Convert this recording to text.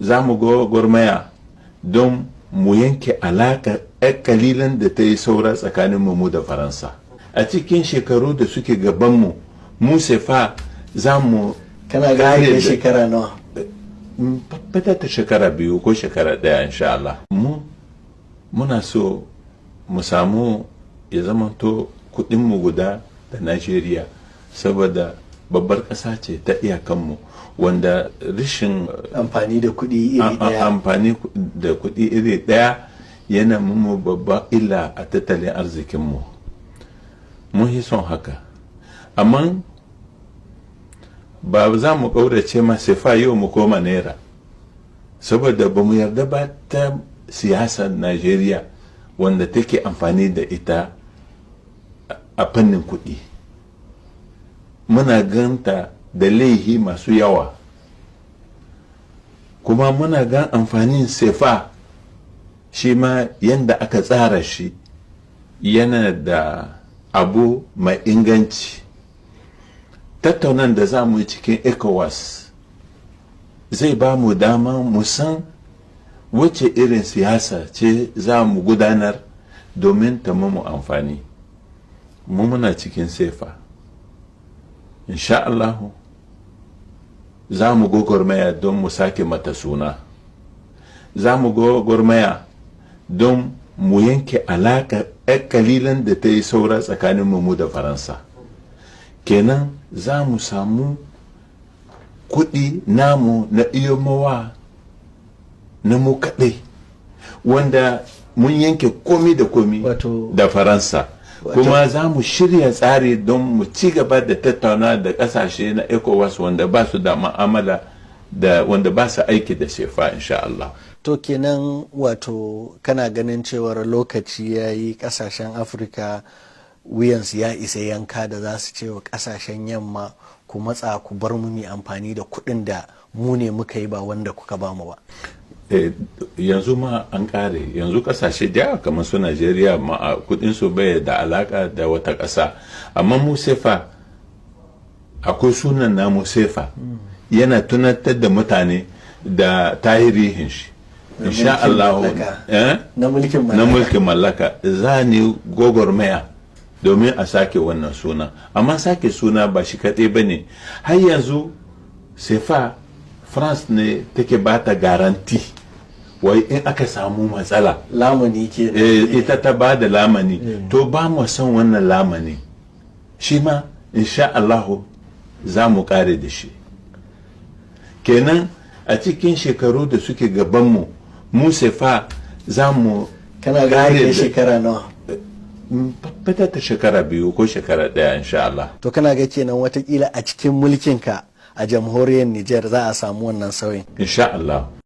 Za mu gwagwarmaya don mu yanke alaka 'yan kalilan da ta yi saura tsakanin mu da Faransa. A cikin shekaru da suke gabanmu, mu sefa za mu Kana ga kare da shekara nawa? Fita ta shekara 2 ko shekara 1, insha Allah. Mu muna so mu samu ya zamanto kudinmu guda da Najeriya, saboda babbar ƙasa ce ta iyakanmu, wanda rashin amfani da kuɗi iri ɗaya. Amfani da kuɗi iri ɗaya yana mu babba illa a tattalin arzikinmu. Mun yi son haka, amma ba za mu ƙaurace ma sefa yau mu koma naira, saboda ba mu yarda ba ta siyasar Najeriya wanda take amfani da ita a fannin kuɗi. Muna ganta da laihi masu yawa, kuma muna gan amfanin sefa shi ma yanda aka tsara shi yana da abu mai inganci. Tattaunan da za mu yi cikin ECOWAS zai ba mu dama mu san wace irin siyasa ce za mu gudanar domin ta mu amfani. Mu muna cikin sefa. Insha Allahu, za mu gwagwarmaya don mu sake mata suna. Za mu gwagwarmaya don mu yanke alaka 'yan kalilan da ta yi saura tsakanin mu da Faransa. Kenan za mu samu kuɗi namu na iyomowa na mu kaɗai, wanda mun yanke komi da komi da Faransa. Kuma za mu shirya tsari don mu ci gaba da tattauna da ƙasashe na ECOWAS wanda ba su da ma'amala da, wanda ba su aiki da sefa, insha Allah. To, kenan wato kana ganin cewar lokaci ya yi kasashen Afirka wuyansu ya isa yanka da za su ce wa kasashen Yamma, "Ku matsa, ku bar mu mu amfani da kuɗin da mu ne muka yi, ba wanda kuka ba mu ba"? Yanzu ma an kare. Yanzu kasashe da yawa kamar su Najeriya ma kudin su bai da alaka da wata ƙasa. Amma mu sefa, akwai sunan namu sefa, yana tunatar da mutane da tarihin shi, insha Allah. Na mulkin mallaka. Na mulkin mallaka. Za ni gwagwarmaya domin a sake wannan suna. Amma sake suna ba shi kaɗai ba ne. Har yanzu sefa, France ne take ba ta garantie, wai in aka samu matsala. Lamuni ke. Ita ta ba da lamani. To, ba mu son wannan lamani. Shi ma, insha Allahu, za mu kare da shi. Kenan a cikin shekaru da suke gabanmu, mu sefa za mu Kana ga da shekara nawa? Fita ta shekara 2 ko shekara 1, insha Allah. To, kana ga kenan watakila a cikin mulkinka a jamhuriyar Nijar za a samu wannan sauyin? Insha Allah.